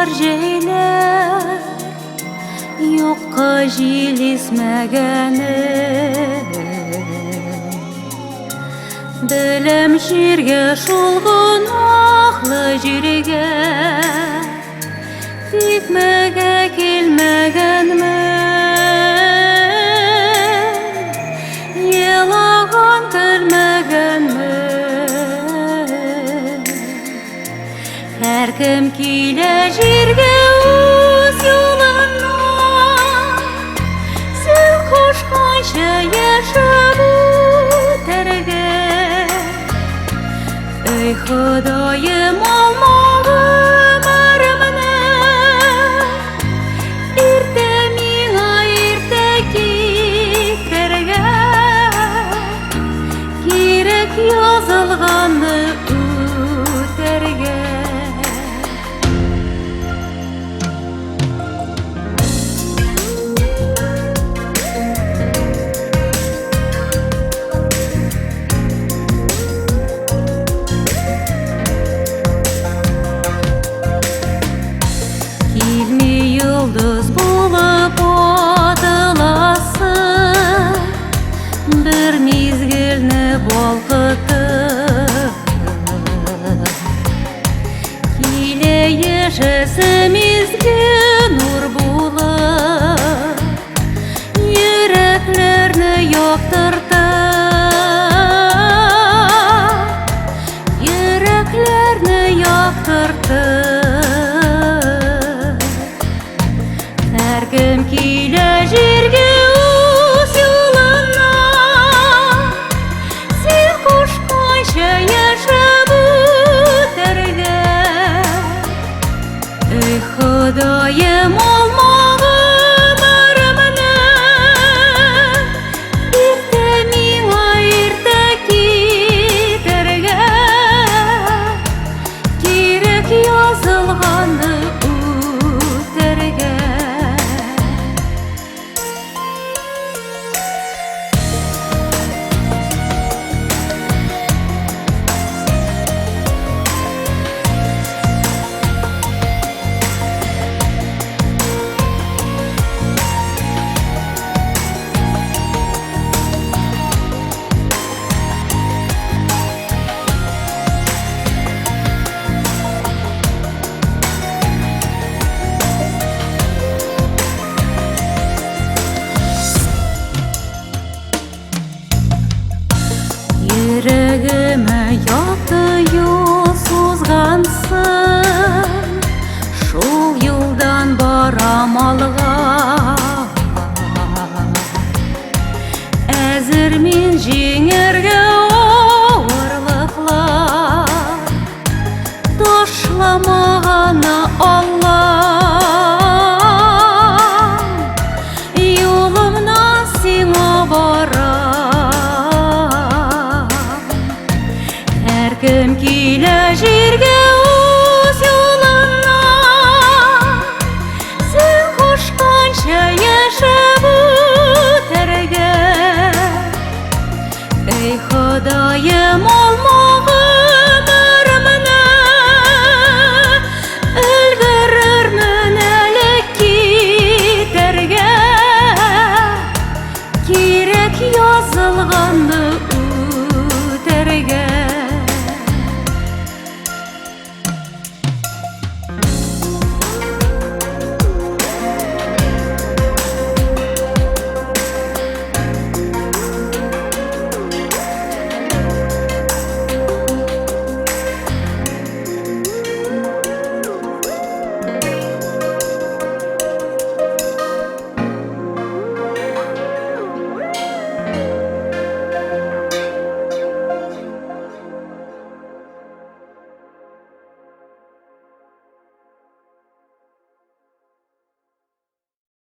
Язлар, җәйләр юкка җил исмәгәнен. Беләм җиргә шул гөнаһлы җиргә тикмәгә килмәгәнмен. Елаган көлмәгәнмен. Һәркем килә җиргә үз юлыннан, Син кушканча яшәп үтәргә. Эй, Ходаем, алма гомеремне, Иртә миңа иртә китәргә. Кирәк язылганны үтәргә. Килми йолдыз булып атыласы, Бер мизгелне балкытып. Килә яшәсем изге нур булып, Йөрәкләрне яктыртып, Йөрәкләрне яктыртып. Һәркем килә җиргә үз юлыннан, Син кушканча яшәп үтәргә. Эй, Ходаем, алма гомеремне, Иртә миңа иртә китәргә. Кирәк язылганны үтәргә. Йөрәгемә якты юл сузгансың, Шул юлдан барам алга. Әзер мин җиңәргә авырлыклар, Ташлама гына, Аллам, Юлымнан сиңа барам. Һәркем килә җиргә үз юлыннан, Син кушканча яшәп үтәргә. Эй, Ходаем,